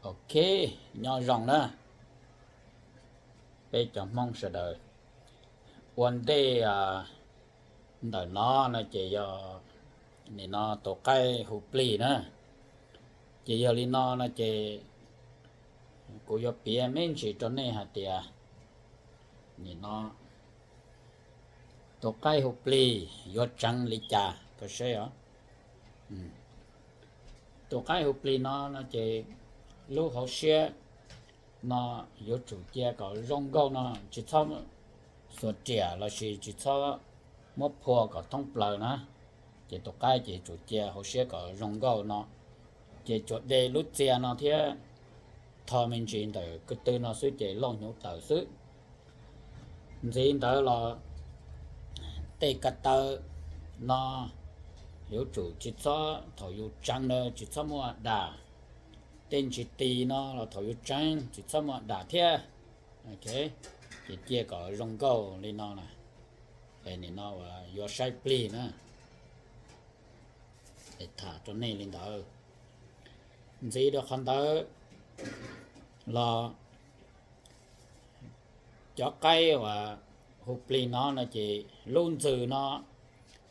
Ok, nyob zoo na peb cov Hmoob sawv daws. Ua ntej ntawm no no ces yog nim no tus qaib hu plig na. Ces yog li no no ces kuv yuav piav me ntsis rau nej hais tias nim no tus qaib hu plig yuav tseev li cas rau seb os. Tus qaib hu plig no no ces lub hauv siab no yuav tsum cia kom zoo nkauj no, tsis txhob xuas riam lossis tsis txhob muab phua kom thoob plaws na. Ces tus qaib ces tsum cia hauv siab kom zoo nkauj no. Ces tsuas de lub txia no thiab tho me ntsis ntawm ko tw no xwb ces lauj hnyuv tawm xwb. Ntxiv ntawd los tej ko taw no yuav tsum tsis txhob, thaum yus tseev na tsis txhob muaj dam, tej ntsis tis no los thaum yus tseev tsis txhob muaj dam thiab. Ces cia kom zoo nkauj li no na. Nim no yuav saib plig na, tham rau nej li ntawd. Ntxiv rau qhov ntawd los cov qaib uas hu plig no no ces lub ntxws no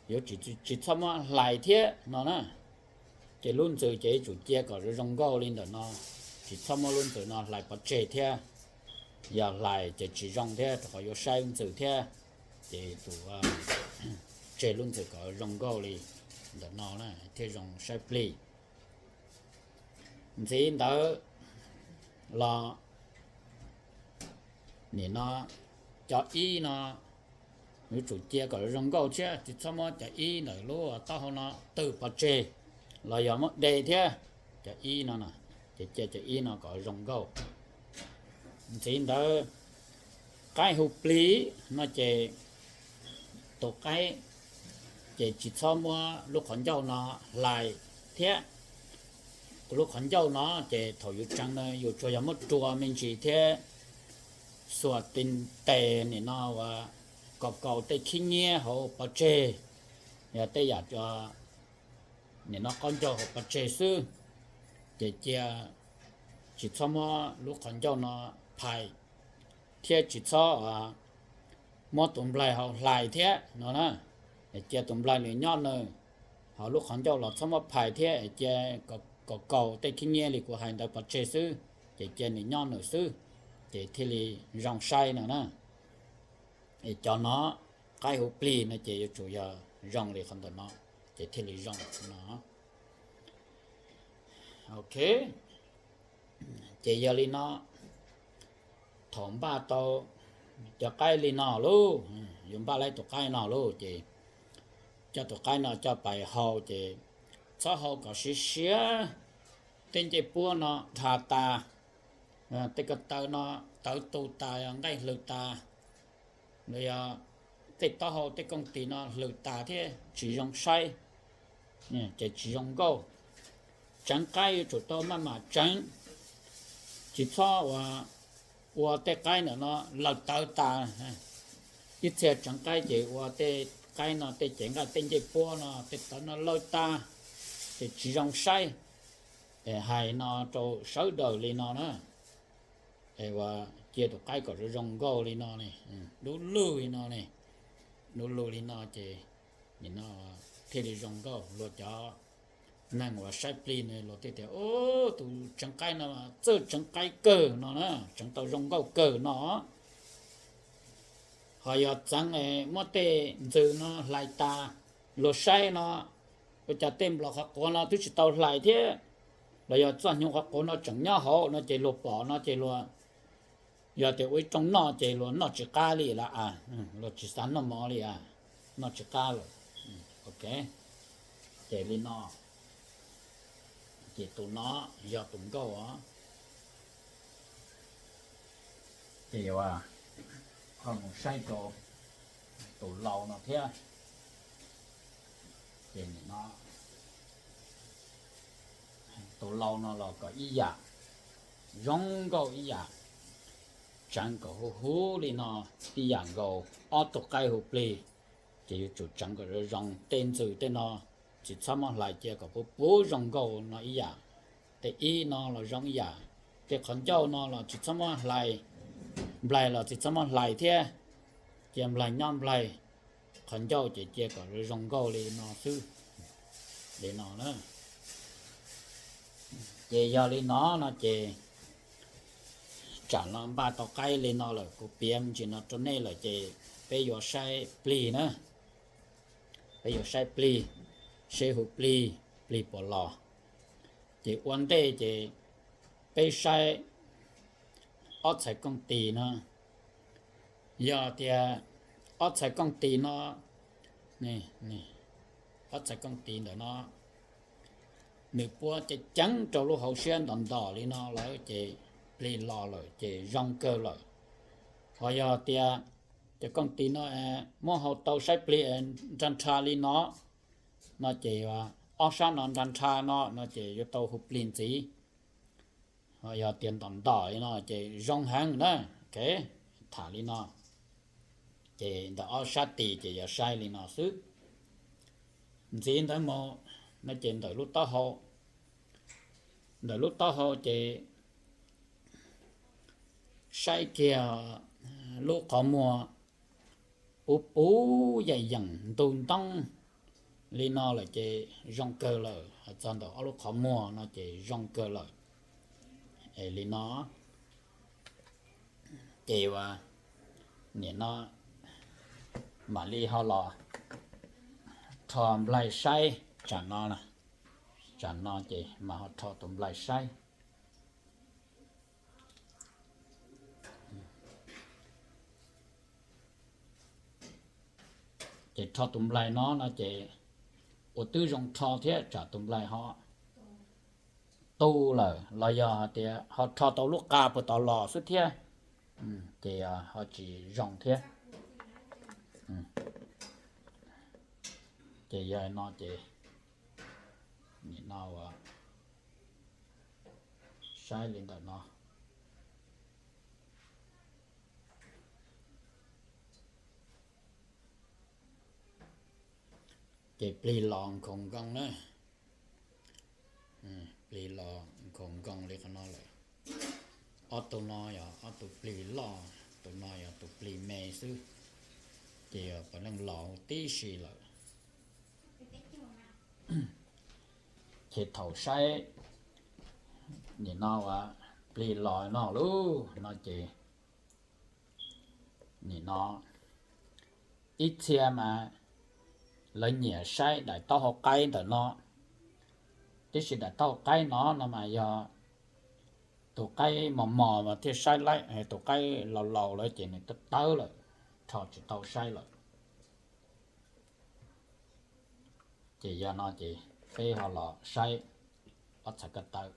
yuav tsis txhob muab hlais thiab no na. Ces lub ntxws ces yuav tsum cia kom zoo nkauj li ntawm no, tsis txhob muab lub ntxws no hlais pov tseg thiab. Yog hlais ces tsis zoo thiab rau qhov yuav saib lub ntxws thiab. Ces tus tseg lub ntxws kom zoo nkauj li ntawm no na thiaj zoo saib plig. Ntxiv ntawd los nim no cov ib no yuav tsum cia kom zoo nkauj thiab, tsis txhob muab cov ib ntawm lub taub hau no tw pov tseg los yog muab de thiab. Cov ib no ces cia cov ib no kom zoo nkauj. Ntxiv ntawd qaib hu plig no ces tus qaib ces tsis txhob muab lub qhov ncauj no hlais thiab. Lub qhov ncauj no ces thaum yus tseev na yus tsuas yog muab rua me ntsis thiab xuas tis tes nim no ua kaus kaus tej khib nyiab hauv pov tseg, yog tej yam nim no qaub ncaug hauv pov tseg xwb. Ces cia tsis txhob muab lub qhov ncauj no phais thiab tsis txhob muab tus nplaig hauv hlais thiab no na. Cia tus nplaig nws nyob nws hauv lub qhov ncauj los txhob muab phais thiab, cia kaus kaus tej khib nyiab li kuv hais ntawd pov tseg xwb, ces cia nws nyob nws xwb, ces thiaj li zoo saib no na. Es cov no qaib hu plig no ces yuav tsum yog zoo li qhov ntawm no ces thiaj li zoo no. Ok, ces yog li no, thaum npaj tau cov qaib li no lauj, yuav npaj laib tus qaib no lauj, ces coj tus qaib no coj pais hau, ces txhob hau kom siav siav, tej ncej puab no dha tas, tej ko taw no tawv tu tas, nqaij hlws tas, los yog tej taub hau tej kooj tis no hlws tas thiab tsis zoo saib, ces tsis zoo nkauj. Tseev qaib yuav tsum tau maj mam tseev, tsis txhob ua, ua tej qaib ntawm no lawm tawv tas. Ib txhia tseev qaib ces ua tej qaib no tej cev nqaij tej ncej puab no tej tawv no lawm tas, ces tsis zoo saib. Hais no rau sawv daws li no na, es ua cia tus qaib kom zoo zoo nkauj li no ne, dub lug li no ne, dub lug li no ces nim no thiaj li zoo nkauj. Luag cov neeg uas saib plig no luag thiaj tias, tus tseev qaib no txawj tseev qaib kawg no na, tseev tau zoo nkauj kawg no. Ho yog txeev muab tej ntxws no hlais tas, luag saib no ua cas tej nplos qhov quav no twb tsis tau hlais thiab, los yog txoj hnyuv qhov quav no tseem nyob hauv no ces luag pom no ces luag, yog tias ua ib rooj noj ces luag noj tsis qab li lawm, luag tsis xav noj mov li, noj tsis qab lawm. Ok, ces li no, ces tus no yog tus nkauj os. Ces yuav mus saib rau tus laus no thiab. Ces nim no tus laus no los kom ib yam, zoo nkauj ib yam, tseev kom huv huv li no ib yam nkaus. Ob tug qaib hu plig ces yuav tsum tseev kom zoo zoo, tej ntxws tej no tsis txhob muab hlais, cia kom puv puv zoo nkauj no ib yam. Tej ib no los zoo ib yam, Tej qhov ncauj no los tsis txhob muab hlais, nplaig los tsis txhob muab hlais thiab, cia nplaig nyob nplaig, qhov ncauj ces cia kom zoo nkauj li no xwb. Li no na. Ces yog li no no ces tsam no npaj tau qaib li no lawm, kuv piav me ntsis no rau nej lawm ces peb yuav saib plig na. Peb yuav saib plig, seb hu plig, plig puas los. Ces ua ntej ces peb saib ob txhais kooj tis no. Yog tias ob txhais kooj tis no, ob txhais kooj tis ntawm no nws puab ceev ceev rau lub hauv siab ntos ntos li no lawm ces plig los lawm ces zoo kawg lawm. Ho yog tias cov kooj tis no muab hau tau saib plig nrha nrha li no, no ces ob sab no nrha nrha no no ces yuav tau hu plig ntxiv. Ho yog tias ntom ntom li no ces zoo heev na. Tham li no, ces ntawm ob sab tis ces yog saib li no xwb. Ntxiv ntawd mus no ces ntawm lub taub hau, ntawm lub taub hau ces saib kiag lub qhov muag puv puv yeem yeem ntug ntoob li no lawm ces zoo kawg lawm. Hais txog ntawm ob lub qhov muag no ces zoo kawg lawm. Es li no ces ua, nim no mam li ho los rho nplaig saib tsam no, tsam no ces mam ho rho tus nplaig saib. Ces rho tus nplaig no no ces ua twb zoo rho thiab tsam tus nplaig ho tu lawm los yog hais tias ho rho tau lub qa puag tod los xwb thiab, ces ho tsis zoo thiab. Ces yog no ces nim no ua saib li ntawm no. Ces plig los nkhaus nkoos na. Plig los nkhaus nkoos li qhov no lawm. Ob tug no yog ob tug plig loj, tus no yog tus plig me xwb, ces yog puav leej los huv tib si lawm. Ces thaum saib nim no ua plig los no lauj no ces nim no ib txhia mas lawv nyiam saib daim taub hau qaib ntawm no, tiam sis daim taub hau qaib no no mas yog tus qaib mos mos mas thiaj saib laib, tus qaib laus laus lawm ces nws tawb tawb lawm, rho tsis tau saib lawm. Ces yog no ces peb ho los saib ob txhais ko taw.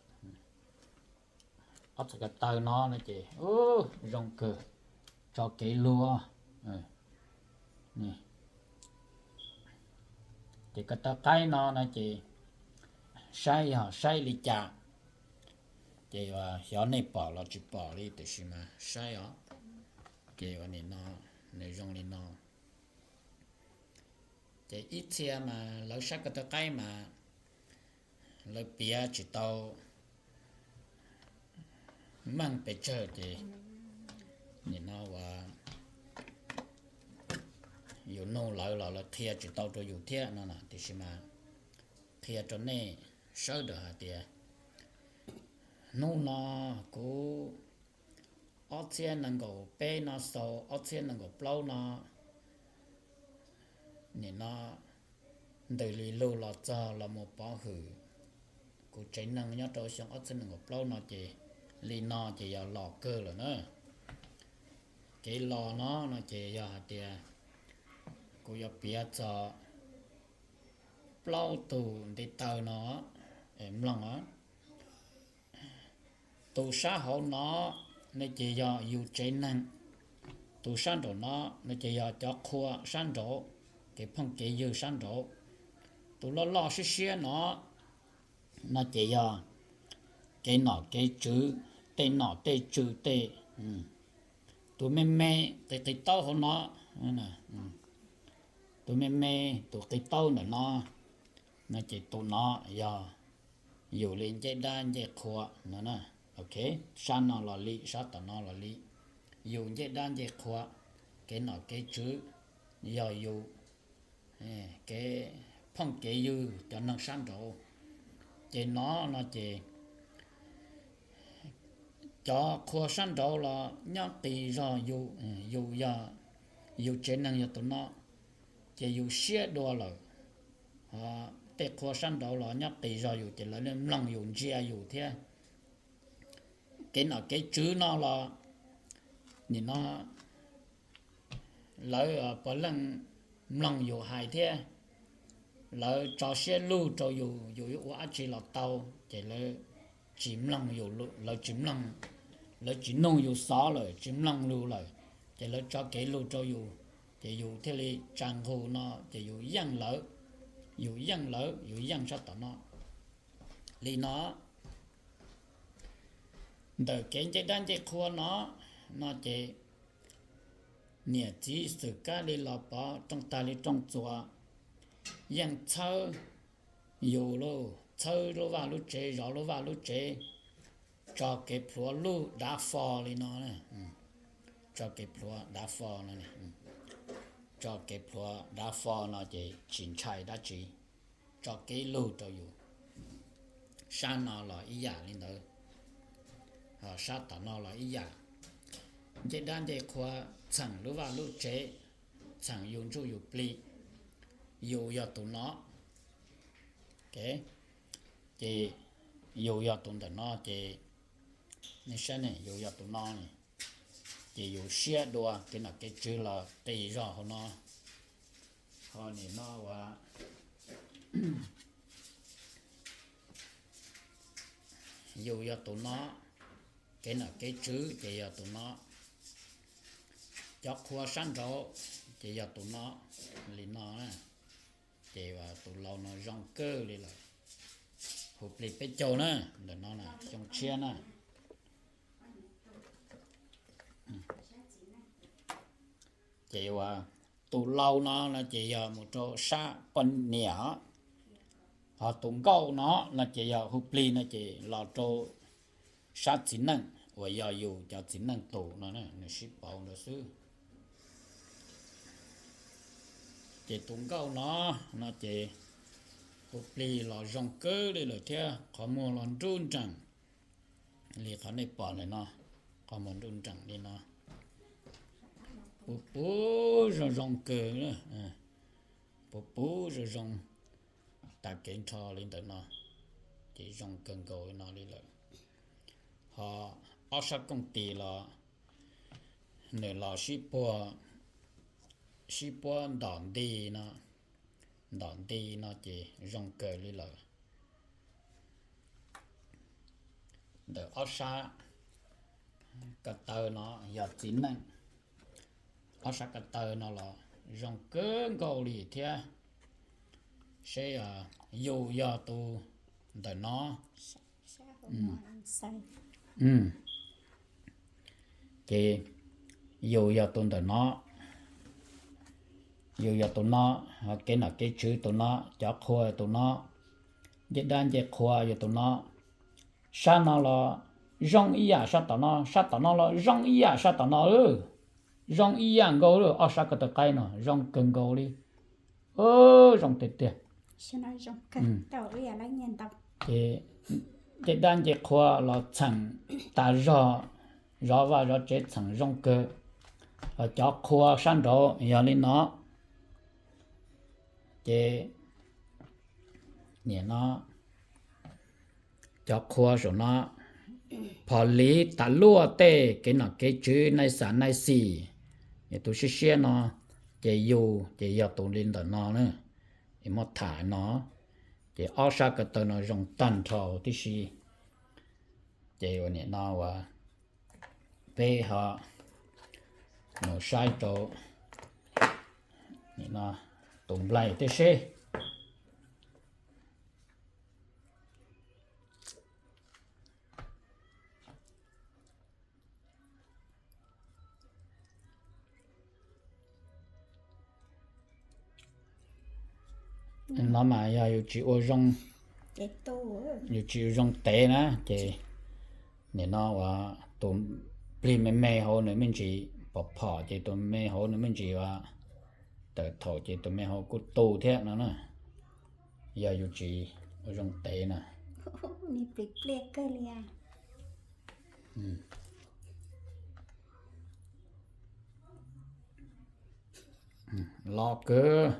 Ob txhais ko taw no no ces zoo kawg, tso kev luag. Ces ko taw qaib no no ces saib yog saib li cas, ces xyov nej pom los tsis pom li tiam sis mas saib os. Ces ua nim no nws zoo li no. Ces ib txhia mas lawv saib ko taw qaib mas lawv piav tsis tau meej pes tsawg ces nim no ua yus nug lawv los lawv qhia tsis tau rau yus thiab no na, tiam sis mas qhia rau nej sawv daws hais tias hnub no kuv ob txhiab nees nkaum peb no xaus ob txhiab nees nkaum plaub no, nim no ntws li lug los txog los mus pov hwm kuv tsev neeg nyob rau xyoo ob txhiab nees nkaum plaub no ces li no ces yog los kawg lawm na. Kev los no no ces yog hais tias kuv yuav piav txog plaub tug ntiv taw no mloog os. Tus sab hauv no no ces yog yus tsev neeg, tus sab nraum no no ces yog cov qhua sab nraud, kev phooj kev ywg sab nraud. Tus loj loj siab siab no no ces yog kev nom kev tswv, tej nom tej tswv tej. Tus me me qis qis taub hauv no, tus me me tus qis taub ntawm no no ces tus no yog yus li ncej dab ncej qhua no na. Ok, sab no los li, sab tom no los li, yus ncej dab ncej qhua, kev nom kev tswv, yog yus kev phooj kev ywg cov neeg sab nraud. Ces no no ces cov qhua sab nraud los nyob qis zog yus, yus yog, yus tsev neeg yog tus no, ces yus siab dua lawm. Tej qhua sab nraud los nyob qis zog yus ces lawv mloog yus ntsia yus thiab. Kev nom kev tswv no los nim no lawv puav leej mloog yus hais thiab, lawv tso siab lug rau yus, yus yuav ua dab tsi los tau, ces lawv tsis mloog yus, lawv tsis mloog, lawv tsis nug yus xov lawm, tsis mloog lus lawm, ces lawv tso kev lug rau yus, ces yus thiaj li tsa nqug no ces yus yeej lawv, yus yeej lawv, yus yeej sab tom no. Li no, ntawm kev ncej dab ncej qhua no, no ces niam txiv xwm kab li los pov rooj tag li rooj txuas yeej txhawb yus lauj, txhawb lub vaj lub tsev, zov lub vaj lub tsev, tso kev plhuav lub dav fo li no, tso kev plhuav dav fo no, tso kev plhuav dav fo no ces tsis ntshai dab tsi, tso kev lug rau yus. Sab no los ib yam li ntawd, sab tom no los ib yam. Ncej dab ncej qhua txheem lub vaj lub tsev, txheem yus ntsuj yus plig, yus yog tus no. Ces yus yog tus ntawm no ces, nej saib ne, yus yog tus no, ces yus siab dua kev nom kev tswv los qis zog hauv no. Ho nim no uas yus yog tus no, kev nom kev tswv ces yog tus no, cov qhua sab nraud ces yog tus no, li no. Ces tus laus no zoo kawg li lawm, hu plig peb caug na, ntawm no xyoo tshiab na. Ces uas tus laus no no ces yog mus rau sab poj niam, ho tus nkauj no no ces yog hu plig no ces los rau sab txiv neej uas yog yus cov txiv neej tus no nws sib pauv ntawd xwb. Ces tus nkauj no no ces hu plig los zoo kawg li lawm thiab, qhov muag los nruj nreem li qhov nej pom ntawm no, qhov muag nruj nreem li no, puv puv zoo zoo kawg, puv puv zoo zoo, tas kev nrho li ntawm no, ces zoo kawg nkaus li no li lawm. Ho ob sab kooj tis los nws los sib puag, sib puab ntom nti no, ntom nti no ces zoo kawg li lawm. Ntawm ob sab ko taw no yog txiv neej, ob sab ko taw no los zoo kawg nkaus li thiab. Seb yus yog tus ntawm no, ces yus yog tus ntawm no, yus yog tus no, kev nom kev tswv tus no, cov qhua tus no, ncej dab ncej qhua yog tus no. Sab no los zoo ib yam sab tom no, sab tom no los zoo ib yam sab tom no, zoo ib yam nkaus li. Ob sab ko taw qaib no zoo kawg nkaus li, zoo tiag tiag. Ces ncej dab ncej qhua los txheem tas zog, zov vaj zov tsev txheem zoo kawg. Cov qhua sab nraud yog li no, ces nim no cov qhua saum no, phom liv tas luaj tej kev nom kev tswv nai xam nai xim, yog tus siab siab no, ces yus ces yog tus li ntawm no na, es muab tham no, ces ob sab ko taw no zoo tag nrho tib si. Ces ua nim no uas peb ho mus saib rau tus nplaig tej seb. No mas yog yus tsis ua zoo, yus tsis ua zoo tev na ces Nim no uas tus plig me me hauv nws me ntsis pom phom ces tus me hauv nws me ntsis uas tawm thaum ces tus me hauv kuj tu thiab no na. Yog yus tsis ua zoo tev na. Nws plig pliaj kawg li. Los kawg,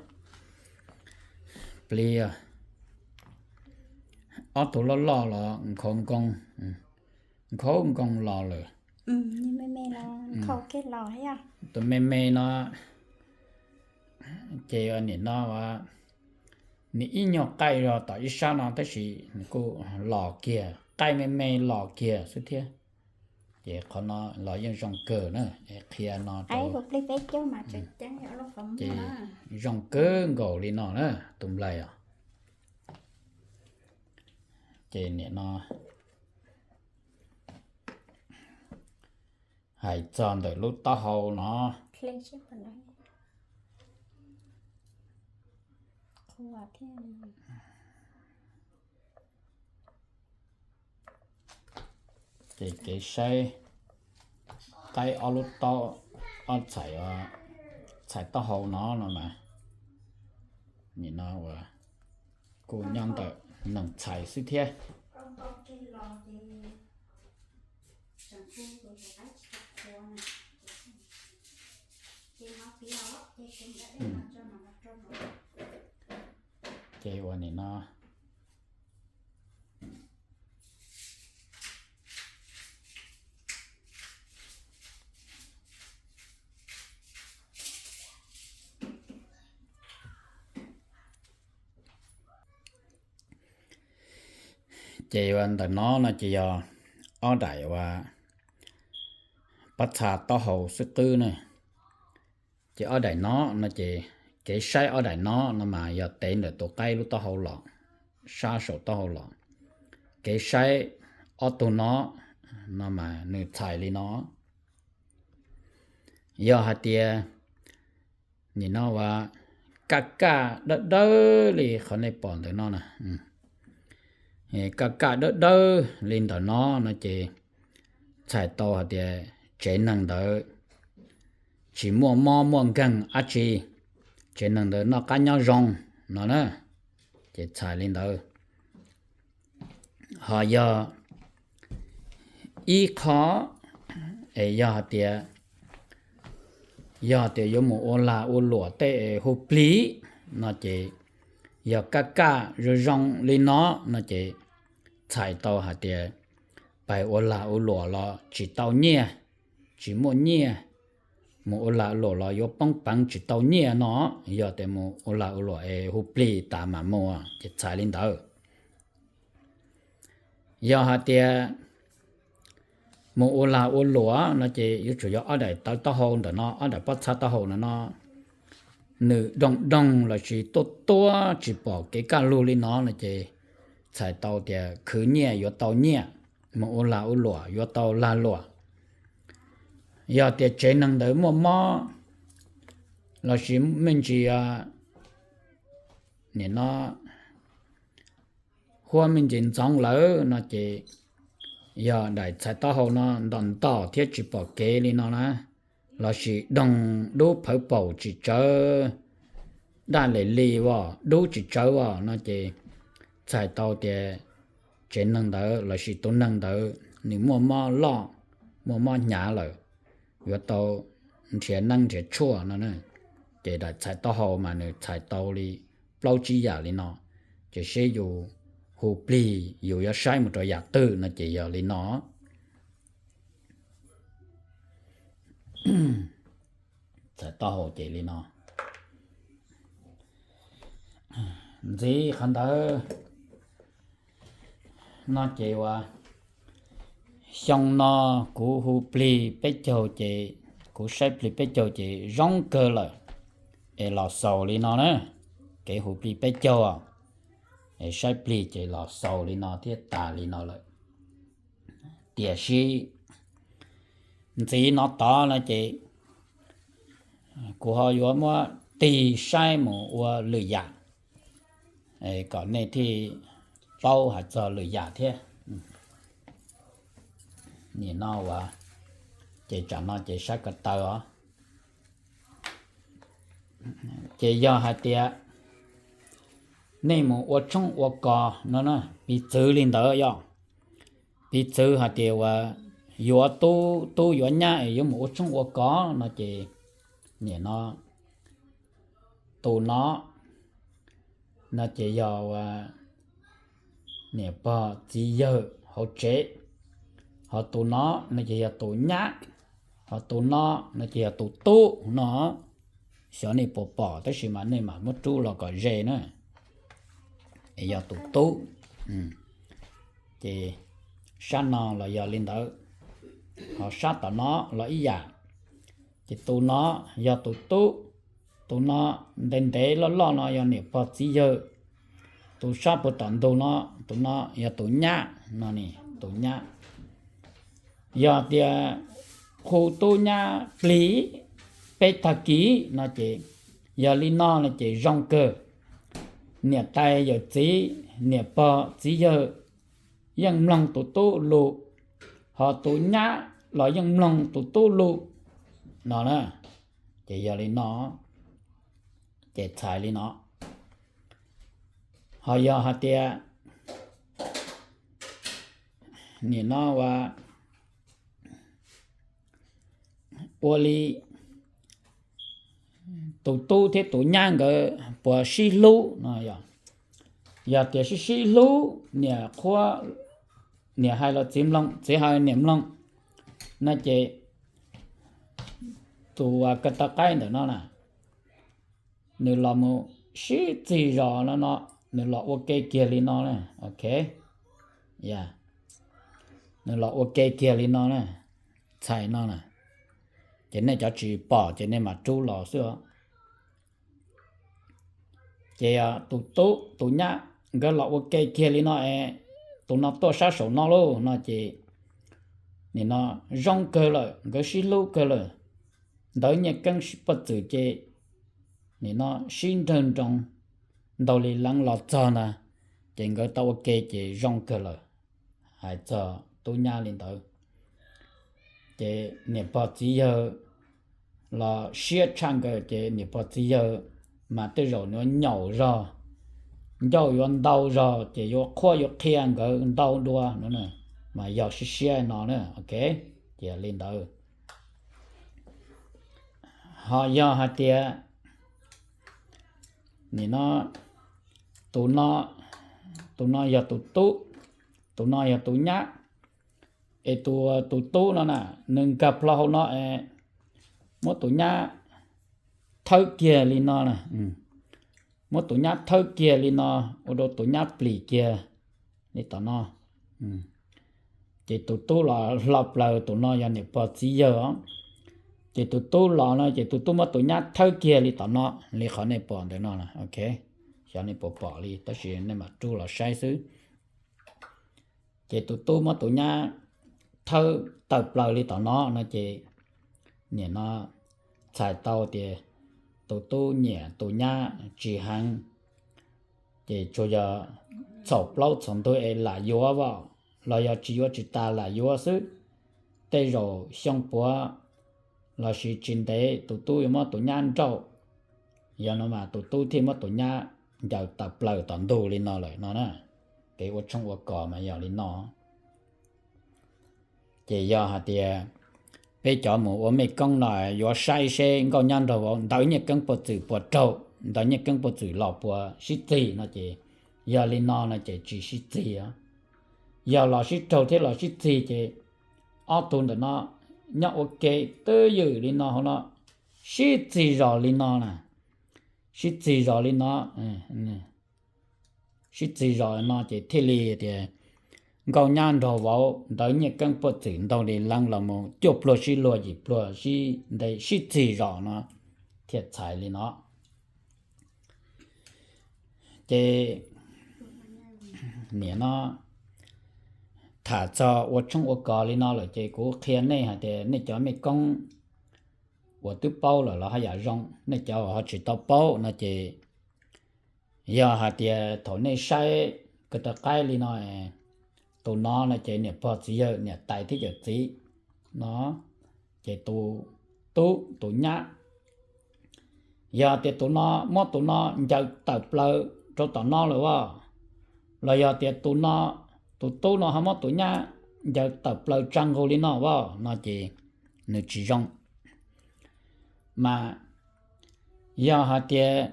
plig. Ob tug loj loj los nkhaus nkoos, nkhaus nkoos los lawm. Tus me me no ces nim no nws ib nyuag qaij zog tom ib sab no tab sis nws kuj los kiag, qaij me me los kiag xwb thiab. Ces qhov no los yeej zoo kawg na, qhia no rau, ces zoo kawg nkaus li no na tus nplaig os. Ces nim no hais txog ntawm lub taub hau no, ces kev saib qaib ob lub taub, ob txhais, txhais taub hau no no mas, nim no uas kuj nyob ntawm nees txhais xwb thiab. Ces ua nim no ces ua ntawm no no ces yog ob daim uas pob txha taub hau xwb qwb na. Ces ob daim no no ces kev saib ob daim no no mas yog tev ntawm tus qaib lub taub hau los, sab saum taub hau los. Kev saib ob tug no no mas nws txhais li no. Yog hais tias nim no uas kaj kaj dawb dawb li qhov nej pom ntawm no na, kaj kaj dawb dawb li ntawm no no ces txhais tau hais tias tsev neeg ntawd tsis muaj mob muaj nkeeg dab tsi, tsev neeg ntawd noj qab nyob zoo no na, ces txhais li ntawd. Ho yog ib qho es yog hais tias, yog tias yuav mus ua lag ua luam tej es hu plig no ces yog kaj kaj zoo zoo li no no ces txhais tau hais tias pais ua lag ua luam los tsis tau nyiaj, tsis muaj nyiaj, mus ua lag ua luam los yuav poob peev tsis tau nyiaj no, yog tias mus ua lag ua luam es hu plig tas mam mus ces txhais li ntawd. Yog hais tias mus ua lag ua luam no ces yuav tsum yog ob daim tawv taub hau ntawm no, ob daim pob txha taub hau ntawm no nws doog doog lossis tuab tuab tsis pom kev kaj lug li no no ces txhais tau tias khwv nyiaj yuav tau nyiaj, mus ua lag ua luam yuav tau lag luam. Yog tias tsev neeg ntawd muaj mob lossis me ntsis nim no huab me ntsis ntxoov lawm no ces yog daim txhais taub hau no ntom ntom thiab tsis pom kev li no na, lossis doog dub phawv paum tsis tsawv, daj les li as dub tsis tsawv as no ces txhais tau tias tsev neeg ntawd lossis tus neeg ntawd nws muaj mob loj, muaj mob hnyav lawm, yuav tau nrhiav neeb nrhiav tshuaj no. Ces daim txhais taub hau mas nws txhais tau li plaub tsib yam li no, ces seb yus hu plig yus yuav saib mus rau yam twg no ces yog li no. Txhais taub hau ces li no. Ntxiv qhov ntawd no ces ua xyoo no kuv hu plig peb caug ces, kuv saib plig peb caug ces zoo kawg lawm, es los xaus li no na. Kev hu plig peb caug es saib plig ces los xaus li no thiab tas li no lawm. Tiam sis ntxiv no tod no ces kuv ho yuav muab tig saib mus ua lwm yam kom nej thiaj paub hais txog lwm yam thiab. Nim no ua, ces tsam no ces saib ko taw os. Ces yog hais tias nej mus ua tshoob ua kos no, piv txwv li ntawd yog, piv txwv hais tias uas yuav tub, tub yuav nyab es yuav mus ua tshoob ua kos no ces nim no tus no no ces yog niam pog txiv yawg hauv tsev, ho tus no no ces yog tus nyab, ho tus no no ces yog tus tub no. Xyov nej puas pom tab sis mas nej mam muab rub los kom ze na, es yog tus tub. Ces sab no los yog li ntawd, ho sab tom no los ib yam. Ces tus no yog tus tub, tus no ntev ntev loj loj no yog niam pog txiv yawg, tus sab puag tom ntug no, tus no yog tus nyab no, tus nyab. Yog tias hu tub nyab plig peb tag kis no ces, yog li no no ces zoo kawg. Niam tais yawm txiv, niam pog txiv yawg yeej mloog tus tub lus, ho tus nyab los yeej mloog tus tub lus no na. Ces yog li no, ces txhais li no. Ho yog hais tias nim no ua, ua li tus tub thiab tus nyab nkawd puas sib hlub no, yog tias sib sib hlub, niam qhuab, niam hais los txiv mloog, txiv hais niam mloog no ces tus uas ko taw qaib ntawm no na, nws los mus sib txig zos no no, nws los ua ke kiag li no na, ok, nws los ua ke kiag li no na, txhais no na. Ces nej cov tsis pom ces nej mam rub los xwb os. Ces tus tub tus nyab nkawd los ua ke kiag li no es, tus no tuaj sab saum no lauj no ces nim no zoo kawg lawm, nkawd sib hlub kawg lawm. Ntawv Nyiaj Keeb Poj Txwm ces nim no sib nrawg nroos ntaug li leev los txog ntag, ces nkawd tau ua ke ces zoo kawg lawm. Hais txog tub nyab li ntawd, ces niam pog txiv yawg los siab tshaj nkawd, ces niam pog txiv yawg mas tej zaum yuav nyaum zog, ncauj yuav ntau zog, ces yuav qhuab yuav qhia nkawd ntau dua no, mas yog siab siab no na, ok, ces li ntawd. Ho yog hais tias nim no tus no, tus no yog tus tub, tus no yog tus nyab, es tus, tus tub no na, nws nkag plho hauv no es muab tus nyab thawb kiag li no, muab tus nyab thawb kiag li no, ua rau tus nyab plis kiag li tom no. Ces tus tub los hlo plaws, tus no yog niam pog txiv yawg os. Ces tus tub los no ces tus tub muab tus nyab thawb kiag li tom no, li qhov nej pom ntawm no, ok. Xyov nej puas pom li tab sis nej mam rub los saib xwb. Ces tus tub muab tus nyab thawb tawm plaws li tom no no ces nim no txhais tau tias tus tub nyiam tus nyab tsis heev, ces tsuas yog txhaum plaub txhaum ntug es lam yuav os, los yog tsis yuav tsis tas lam yuav xwb. Tej zaum xyoo puav lossis tsis ntev tus tub yuav muab tus nyab nrauj, yog no mas tus tub thiaj muab tus nyab ncaws tawm plaws tom ntug li no lawm no na. Kev ua tshoob ua kos mas yog li no. Ces yog hais tias peb cov mus ua mej koob no yuav saib seb nkauj nyab nraug vauv Ntawv Nyiaj Keeb Poj Txwm puas raug, Ntawv Nyiaj Keeb Poj Txwm los puas sib txig no ces yog li no no ces tsis sib txig. Yog los sib raug thiab los sib txig ces ob tug ntawm no nyob ua ke twb ywm li no hauv no, sib txig zos li no na, sib txig zos li no, sib txig zos no ces thiaj li tias nkauj nyab nraug vauv Ntawv Nyiaj Keeb Poj Txwm ntaug li leeb los mus cuaj pluag sib luag yim pluag sib nte sib txig zos no thiaj txhais li no. Ces nim no tham txog ua tshoob ua kos li no lawm ces kuv qhia nej hais tias nej cov mej koob uas twb paub lawm los haj yam zoo, nej cov uas ho tsis tau paub no ces yog hais tias thaum nej saib ko taw qaib li no, Tus no no ces niam pog txiv yawg niam tais thiab yawm txiv no, ces tus tub tus nyab. Yog tias tus no muab tus no ncaws tawm plaws rau tom no lawm as, los yog tias tus no, tus tub no ho muab tus nyab ncaws tawm plaws tsa nqug li no as no ces nws tsis zoo. Mas yog hais tias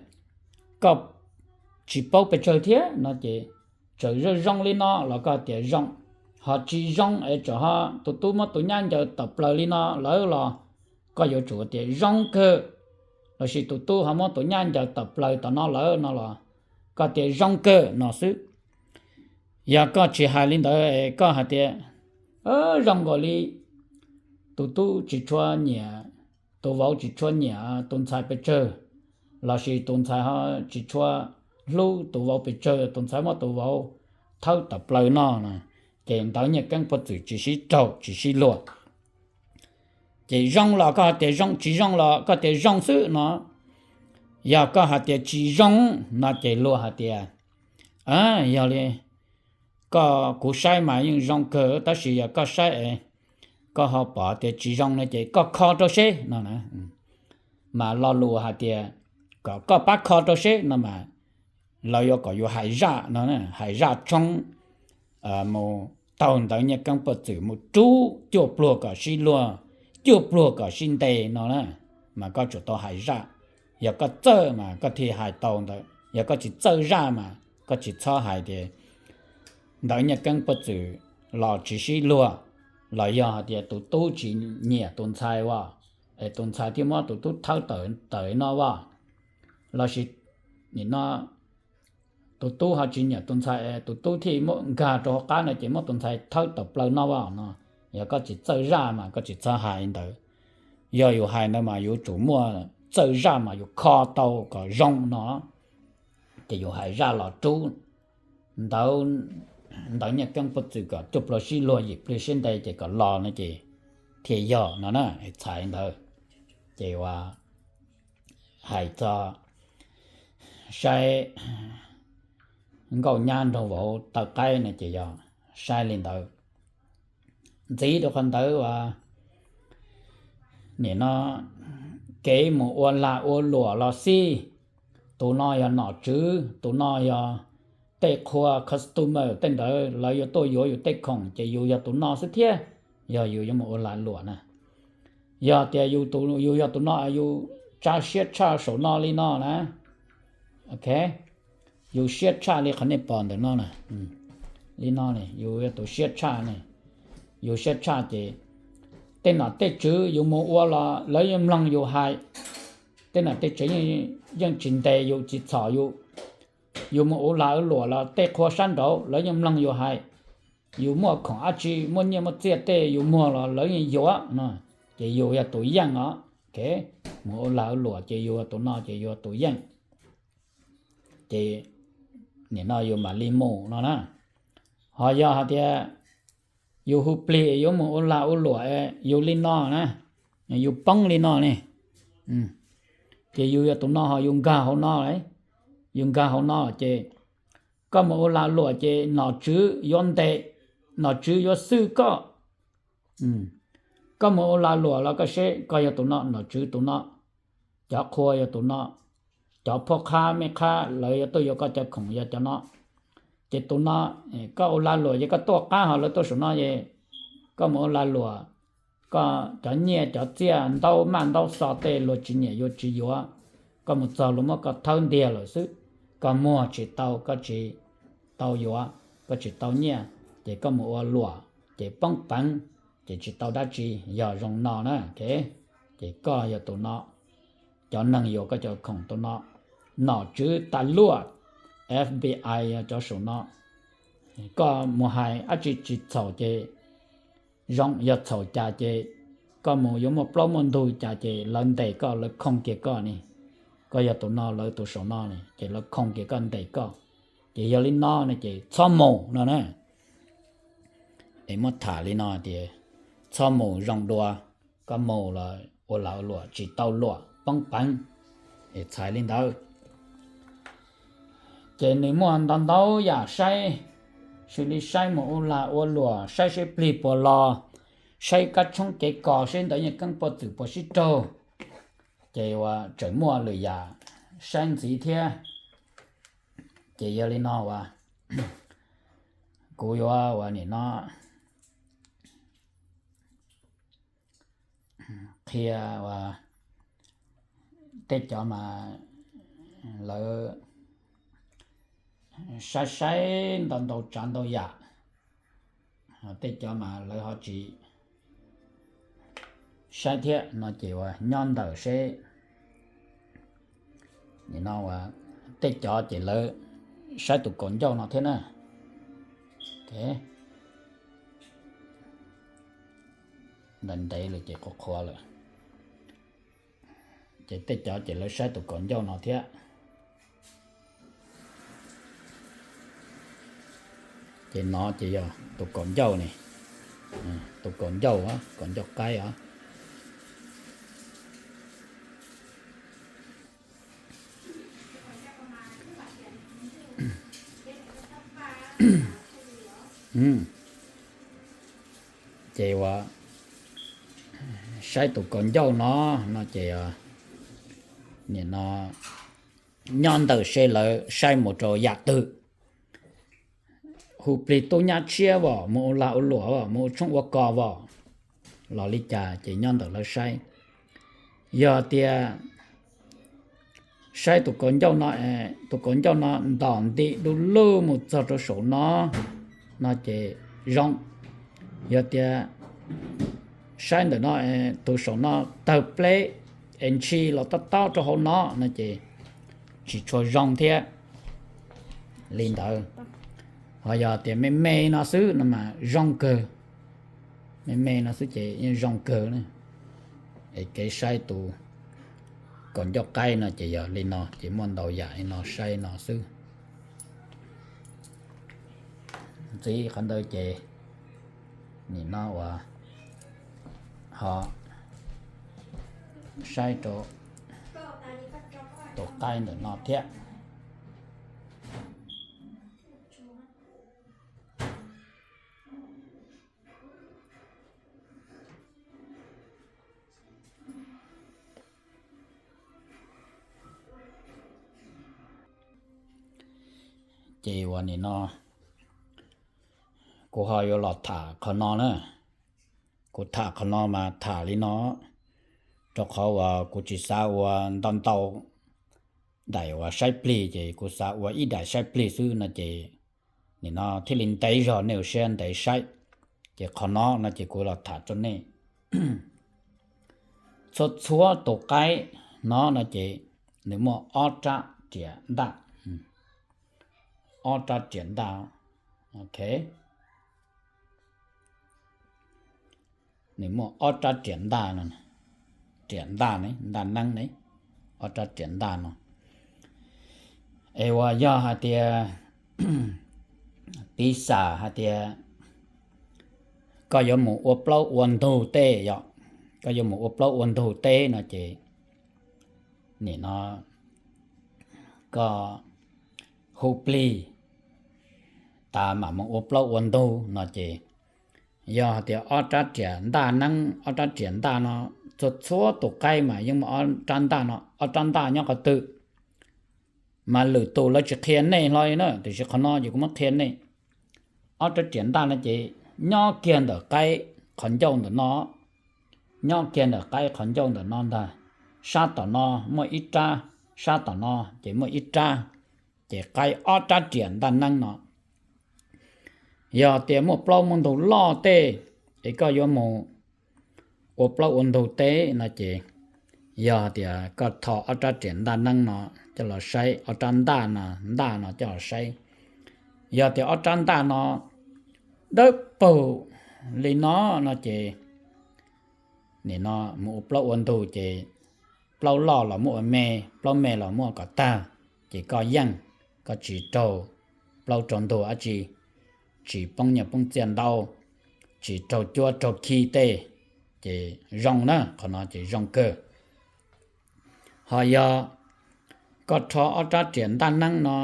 koj tsis paub pes tsawg thiab no ces txawm zoo zoo li no los koj tias zoo, ho tsis zoo es txawm ho tus tub muab tus nyab ncaws tawm plaws li no lawm los koj yuav tsum tias zoo kawg, lossis tus tub ho muab tus nyab ncaws tawm plaws tom no lawm no los koj tias zoo kawg no xwb. Yog koj tsis hais li ntawd es koj hais tias zoo nkaus li tus tub tsis tshua nyiam, tus vauv tsis tshua nyiam tus ntxhais pes tsawg, lossis tus ntxhais ho tsis tshua hlub tus vauv pes tsawg, tus ntxhais muab tus vauv thawb tawm plaws no no, ces ntawv Nyiaj Keeb Pov Txwm tsis sib raug tsis sib luag. Ces zoo los koj hais tias zoo, tsis zoo los koj tias zoo xwb no. Yog koj hais tias tsis zoo no ces luag hais tias yog li koj, kuv saib mas yeej zoo kawg tab sis yog koj saib es koj ho pom tias tsis zoo no ces koj kho rau seb no. Mas lo lus hais tias kom koj pab kho rau seb no mas lawv yuav kom yus hais zaj no, hais zaj tshoob mus taug ntawv Nyiaj Keeb Pov Txwm mus rub cuaj pluag kom sib luag, cuaj pluag kom sib ntes no na, mas koj tsum tau hais zaj. Yog koj txawj mas koj thiaj hais tau ntawd, yog koj tsis txawj zaj mas koj tsis txhob hais tias ntawv Nyiaj Keeb Pov Txwm los tsis sib luag, los yog hais tias tus tub tsis nyiam tus ntxhais as, es tus ntxhais thiaj muab tus tub thawb tawm no as, lossis nim no tus tub ho tsis nyiam tus ntxhais es tus tub thiaj muab nkag rau hauv qab no ces muab tus ntxhais thawb tawm plaws no as no. Yog koj tsis txawj zaj mas koj tsis txhob hais li ntawd. Yog yus hais ntawd mas yuav tsum muaj txawj zaj mas yus kho tau kom zoo no, ces yus hais zaj los rub ntawv, ntawv Nyiaj Keeb Pov Txwm kom cuaj pluag sib luag yim pliag sib ntes ces kom los no ces thiaj yog no na, txhais ntawd. Ces ua hais txog saib nkauj nyab nraug vauv taw qaib no ces yog saib li ntawd. Ntxiv rau qhov ntawd uas nim no kev mus ua lag ua luam los xij, tus no yog nom tswv, tus no yog tej qhua customer, tej ntawd lawv yuav tuaj yuav yus tej khoom ces yus yog tus no xwb thiab. Yog yus yuav mus ua lag luam na, yog tias yus yog tus no, yus tsa siab tshaj saum no li no na, ok, yus siab tshaj li qhov nej pom ntawm no na, li no, yus yog tus siab tshaj ne, yus siab tshaj ces tej nom tej tswv yus mus ua los lawv yeej mloog yus hais, tej nom tej tswv yeej tsis ntes yus tsis txhom yus. Yus mus ua lag ua luam los tej qhua sab nraud lawv yeej mloog yus hais, yus muaj khoom dab tsi muaj nyiaj muaj txiaj tej yus muag los lawv yeej yuav no, ces yus yog tus yeej os. Mus ua lag ua luam ces yus yog tus no ces yus yog tus yeej. Ces nim no yus mam li mus no na. Ho yog hais tias yus hu plig yuav mus ua lag ua luam yus li no na, yus poob li no ne, ces yus yog tus no ho yus nkag hauv no, yus nkag hauv no ces koj mus ua lag luam ces nom tswv yuav ntes, nom tswv yuav xwj koj. Koj mus ua lag luam los koj seb koj yog tus no, nom tswv tus no, cov qhua yog tus no, cov phuaj qhab mej qhab lawv yuav tuaj yuav koj cov khoom yog cov no. Ces tus no, koj ua lag luam ces koj tuaj qab ho lawv tuaj saum no es koj mus ua lag luam, koj cov nyiaj cov txiaj ntaub maj ntaub xo tej luag tsis nyiam yuav tsis yuav, koj mus txog luag muab koj thawb ntiag lawm xwb. Koj muag tsis tau, koj tsis tau yuav, koj tsis tau nyiaj, ces koj mus ua luam ces poob peev, ces tsis tau dab tsi. Yog zoo no na, ces koj yog tus no, cov neeg yuav koj cov khoom tus no, nom tswv tas luaj, F B I yog cov saum no. Koj mus hais dab tsi tsis txhaum ces zoo, yog txhaum cas ces koj mus yuav muaj plaub muaj ntug cas ces lawv ntes koj, lawv khooj kiag koj ne. Koj yog tus no, lawv tus saum no ne ces lawv khooj kiag koj, ntes koj. Ces yog li no ne ces txhob mus no na. Es muab tham li no tias txhob mus zoo dua, koj mus los ua lag ua luam tsis tau luam poob peev. Es txhais li ntawd. Ces nws muaj ntau ntau yam saib, xws li saib mus ua lag ua luam, saib seb plig puas los, saib kab tshoob kev kos seb ntawd yeej keeb puas txwm puas sib raug. Ces uas tseem muaj lwm yam saib ntxiv thiab. Ces yog li no uas kuv yuav uas nim no qhia uas tej cov mas lawv saib saib ntau ntau tsav ntau yam, tej cov mas lawv ho tsis saib thiab no ces uas nyob ntawm seb nim no uas tej cov ces lawv saib tus kaus ncauj no thiab na. Ntev ntev lawm ces qhuav qhuav lawm. Ces tej cov ces lawv saib tus kaus ncauj no thiab. Ces no ces yog tus kaus ncauj ne, tus kaus ncauj, kaus ncauj qaib os. Ces uas saib tus kaus ncauj no, no ces nim no nyob ntawm seb lawv saib mus rau yam twg. Hu plig tub nyab tshiab os, mus ua lag ua luam os, mus ua tshoob ua kos os, los li cas ces nyob ntawm lawv saib. Yog tias saib tus kaus ncauj no, tus kaus ncauj no ntom nti du lug mus txog rau saum no, no ces zoo. Yog tias saib ntawm no, tus saum no tawg pleb es ntshis los tob tob rau hauv no, no ces tsis tshua zoo thiab. Li ntawd, ho yog tias me me no xwb no mas zoo kawg. Me me no xwb ces yeej zoo kawg na. Es kev saib tus kaus ncauj qaib no ces yog li no, ces muaj ntau yam li no saib no xwb. Ntxiv qhov ntawd ces nim no uas ho saib rau tus qaib ntawm no thiab. Ces uas nim no kuv ho yuav los tham qhov no na. Kuv tham qhov no mas tham li no, rau qhov uas kuv tsis xav ua ntau ntau daim uas saib plig, ces kuv xav ua ib daim saib plig xwb no ces nim no thiaj li ntev zog nej ua siab ntev saib. Ces qhov no no ces kuv los tham rau nej. Txhua txhua tus qaib no no ces nws muaj ob rab riam ntaj, ob rab riam ntaj. Ok, nws muaj ob rab riam ntaj no, riam ntaj ne, ntaj neeb ne, ob rab riam ntaj no. Es uas yog hais tias piv xam hais tias koj yuav mus ua plaub ua ntug teb yom, koj yuav mus ua plaub ua ntug teb no ces nim no koj hu plig tas mam mus ua plaub ua ntug no ces, yog hais tias ob rab riam ntaj neeb, ob rab riam ntaj no, txhua txhua tus qaib mas yeej muaj ob rab ntaj no, ob rab ntaj nyob qhov twg mas lwm tus lawv tsis qhia nej hlo li na, tiam sis qhov no ces kuv muab qhia nej. Ob rab riam ntaj no ces nyob kiag ntawm qaib qhov ncauj ntawm no, nyob kiag ntawm qaib qhov ncauj ntawm no ntag. Sab tom no muaj ib rab, sab tom no ces muaj ib rab, ces qaib ob rab riam ntaj neeb no. Yog tias muaj plaub muaj ntug loj tej es koj yuav mus ua plaub ua ntug teb no ces, yog tias koj tho ob rab riam ntaj neeb no coj los saib, ob rab ntaj no, ntaj no coj los saib, yog tias ob rab ntaj no dawb paug li no no ces nim no mus ua plaub ua ntug ces plaub loj los muab ua me, plaub me los muab ua kom tag, ces koj yeej, koj tsis raug plaub raug ntug dab tsi, tsis poob nyiaj poob txiaj ntau, tsis raug cuab raug khi tej, ces zoo na, qhov no ces zoo kawg. Ho yog koj rho ob rab riam ntaj neeb no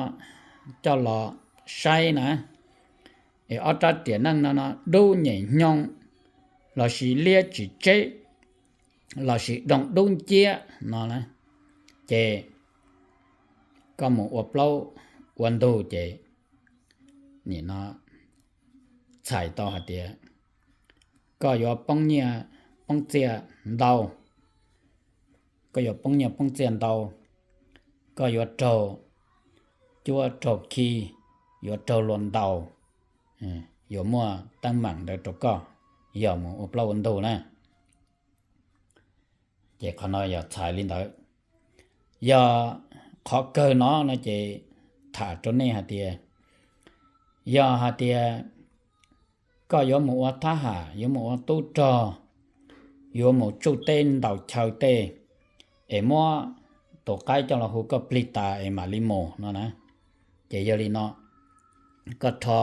coj los saib na, es ob rab riam neej no no dub nyem nyoog, lossis liab tsis tseb, lossis doog dub nciab no na, ces koj mus ua plaub ua ntug ces nim no txhais tau hais tias koj yuav poob nyiaj poob txiaj ntau, koj yuav poob nyiaj poob txiaj ntau, koj yuav raug cuab raug khi, yuav raug luag ntaus, yuav muaj teeb meem ntawd rau koj, yog mus ua plaub ua ntug na. Ces qhov no yog txhais li ntawd. Yog qhov kawg no no ces tham rau nej hais tias, yog hais tias koj yuav mus ua thab ham, yuav mus ua tub rog, yuav mus tsuj teb ntaus chaw tej, es muab tus qaib coj los hu koj plig tas es mam li mus no na, ces yog li no, koj rho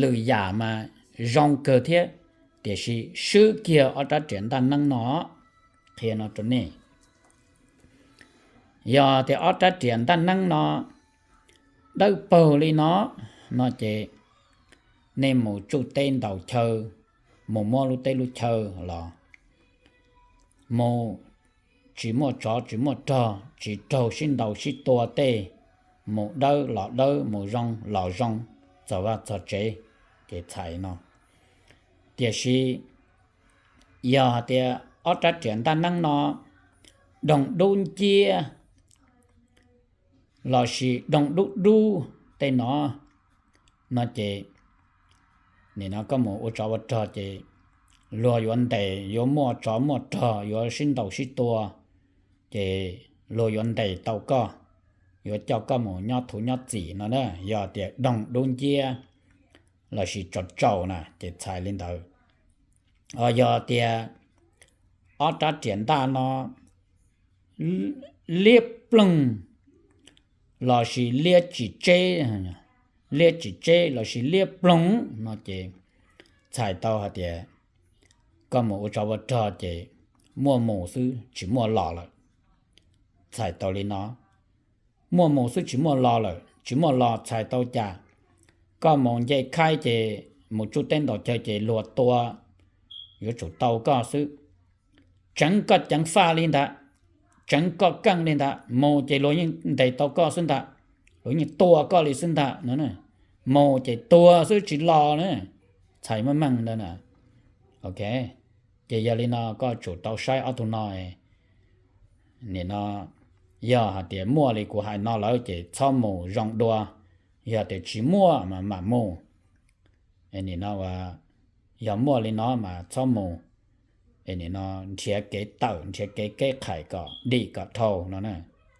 lwm yam mas zoo kawg thiab, tiam sis swb kiag ob rab riam ntaj neeb no. Qhia no rau nej, yog tias ob rab riam ntaj neeb no dawb paug li no, no ces nej mus tsuj teb ntaus chaw, mus muab lub teb lub chaw los mus tsis muaj tsov tsis muaj rog, tsis raug sib ntaus sib tua tej, mus dawb los dawb, mus zoo los zoo, txog vaj txog tsev, ces txhais no. Tiam sis yog hais tias ob rab riam ntaj neeb no doog dub nciab lossis doog dub dub tej no, no ces nim no koj mus ua tsov ua rog ces luag yuav ntes, yuav muaj tsov muaj rog, yuav sib ntaus sib tua, ces luag yuav ntes tau koj, yuav coj koj mus nyob thuv nyob txim no na. Yog tias doog dub nciab lossis tsaus tsaus na ces txhais li ntawd. Yog tias ob rab riam ntaj no liab ploog lossis liab tsis tseb, liab tsis tseb lossis liab ploog no ces txhais tau hais tias koj mus ua tsov ua rog ces muaj mus xwb tsis muaj los lawm. Txhais tau li no, muaj mus xwb tsis muaj los lawm, tsis muaj los txhais tau cas? Koj mus nce khaib ces mus tsuj teb ntaus chaw ces luag tua, yuav tsum tau koj xwb. Tseev koj ceev faj li ntawd, tseev koj keej li ntawd, mus ces luag yeej ntes tau koj xwb ntag, luag yeej tua koj li xwb ntag no. Mus ces tuag xwb tsis los na, txhais meej meej ntawd na. Ok, ces yog li no koj tsum tau saib ob tug no. Nim no yog hais tias muaj li kuv hais no lawm ces txhob mus zoo dua, yog tias tsis muaj mas mam mus. Nim no yog muaj li no mas txhob mus. Nim no nrhiav kev tawm, nrhiav kev keb qhais kom dim kom dhau no.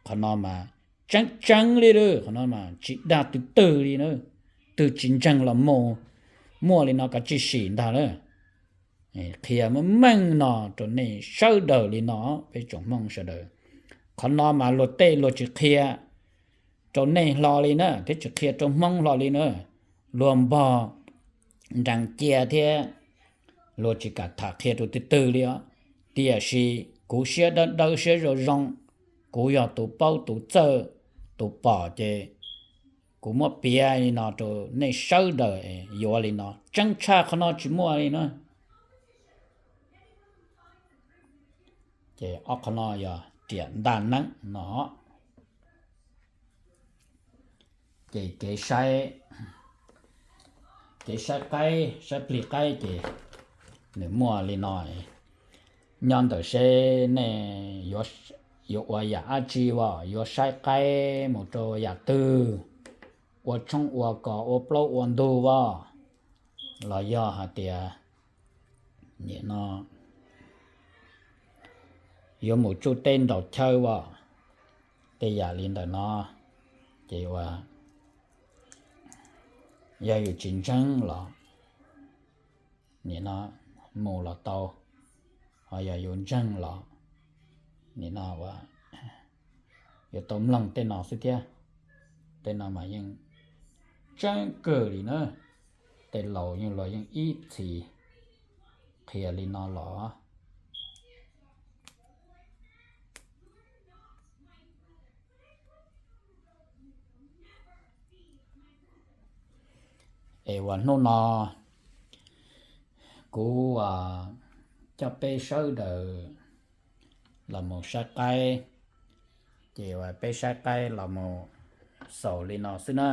Qhov no mas tseeb tseeb li, qhov no mas tsis dag twg twg li na. Twg tsis ntseeg los mus, muaj li no kov tsij sim ntag na. Qhia meej meej no rau nej sawv daws li no, peb tsoom Hmoob sawv daws. Qhov no mas luag tej luag tsis qhia rau nej hlo li na, thiab tsis qhia rau Hmoob hlo li na. Luag npog nrees cia thiab luag tsis kam tham qhia rau twg twg li os. Tiam sis kuv siab dawb dawb siab zoo zoo, kuv yog tus paub tus txawj tus pom ces kuv muab piav li no rau nej sawv daws yuav li no. Tseeb tshaj qhov no tsis muaj li na. Ces ob qhov no yog riam ntaj neeb no. Ces kev saib, kev saib qaib, saib plig qaib ces nws muaj li no. Nyob ntawm seb nej yuav ua yam dab tsi as, yuav saib qaib mus rau yam twg, ua tshoob ua kos ua plaub ua ntug as, los yog hais tias nim no yuav mus tsuj teb ntaus chaw as, tej yam li ntawm no, ces ua yog yus tsis ntseeg los nim no mus los tau, ho yog yus ntseeg los nim no ua yuav tau mloog tej no xwb thiab. Tej no mas yeej tseeb kawg li na. Tej laus yeej luag yeej ib txhis qhia li no los Es uas hnub no kuv coj peb sawv daws los mus saib qaib, ces uas peb saib qaib los mus xaus li no xwb na.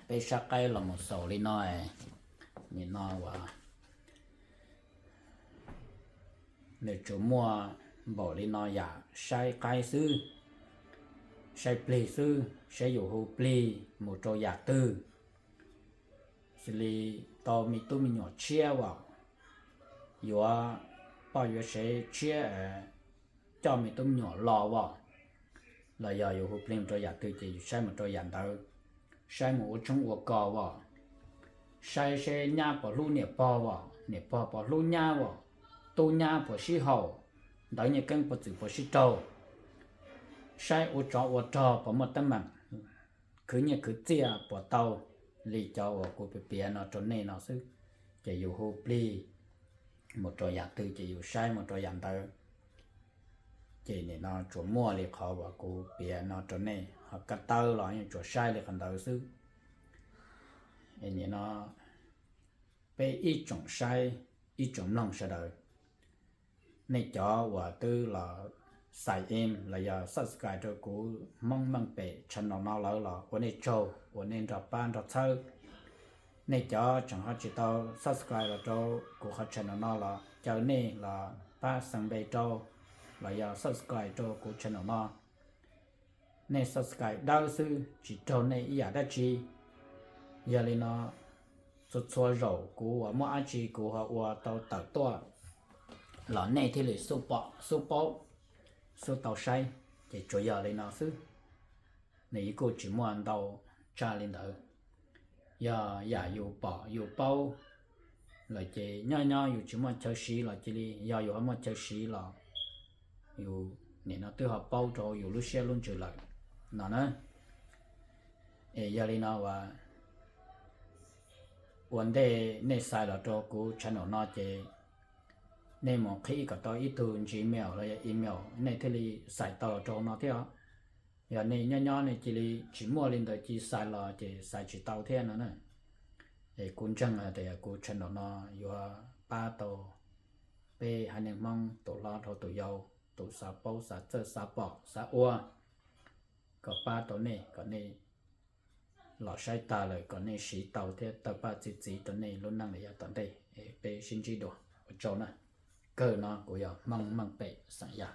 Peb saib qaib los mus xaus li no, nim no uas nws tsuas muaj npaum li no yam saib qaib xwb, saib plig xwb, saib yus hu plig mus rau yam twg. Xws li tau me tub me nyuam tshiab as, yuav poj yuav sev tshiab, coj me tub me nyuam los as, los yog yus hu plig mus rau yam twg ces yus saib mus rau yam ntawd. Saib mus ua tshoob ua kos as, saib seb nyab puas hlub niam pog as, niam pog puas hlub nyab as, tub nyab puas sib haum, ntawv nyaj keeb puas txwm puas sib raug, saib ua tsov ua rog puas muaj teeb meem, khwv nyiaj khwv txiaj puas tau li cov uas kuv piav no rau nej no xwb. Ces yus hu plig mus rau yam twg ces yus saib mus rau yam ntawd. Ces nim no tsuas muaj li qhov uas kuv piav no rau nej, ho ko taw los yeej tsuas saib li qhov ntawd xwb. Nim no peb ib tsoom saib, ib tsoom mloog sawv daws, nej cov uas twb los sign in los yog subscribe rau kuv Hmoob Meej Pem channel no lawm los ua nej tsaug uas nej nrog pab nrog txhawb. Nej cov tseem ho tsis tau subscribe los rau kuv qhov channel no los caw nej los pab xeev npe rau los yog subscribe rau kuv channel no. Nej subscribe dawb xwb tsis raug nej ib yam dab tsi. Yog li no, txhua txhua zaum kuv uas muaj dab tsi kuv ho ua tau tawm tuaj los nej thiaj li xub pom xub paub, xub tau saib. Ces tsuas yog li no xwb, nws kuj tsis muaj ntau tshaj li ntawd. Yog yam yus pom yus paub lawm ces nyob nyob yus tsis muaj chaw siv los cia li, yog yus ho muaj chaw siv los yus nim no twb ho paub rau yus lub siab lub ntsws lawm no na. Es yog li no uas ua ntej nej sign los rau kuv channel no ces nej mus qhib kom tau ib tug Gmail los yog email nej thiaj li sign tau los rau no thiab. Yog nej nyob nyob nej cia li tsis muaj li ntawd cia li sign los ces sign tsis tau thiab no na. Es kuv ntseeg tias kuv channel no yuav pab tau peb haiv neeg Hmoob tus hlob dhau tus yau, tus xav paub xav txawj xav pom xav ua, kom pab tau nej kom nej los saib tag lawm kom nej siv tau thiab tawg paj txi txiv rau nej lub neej los yav tom ntej. Es peb sib ntsib dua, ua tsaug na. Kawg no kuv yog Hmoob Meej Pem xeem Yaj.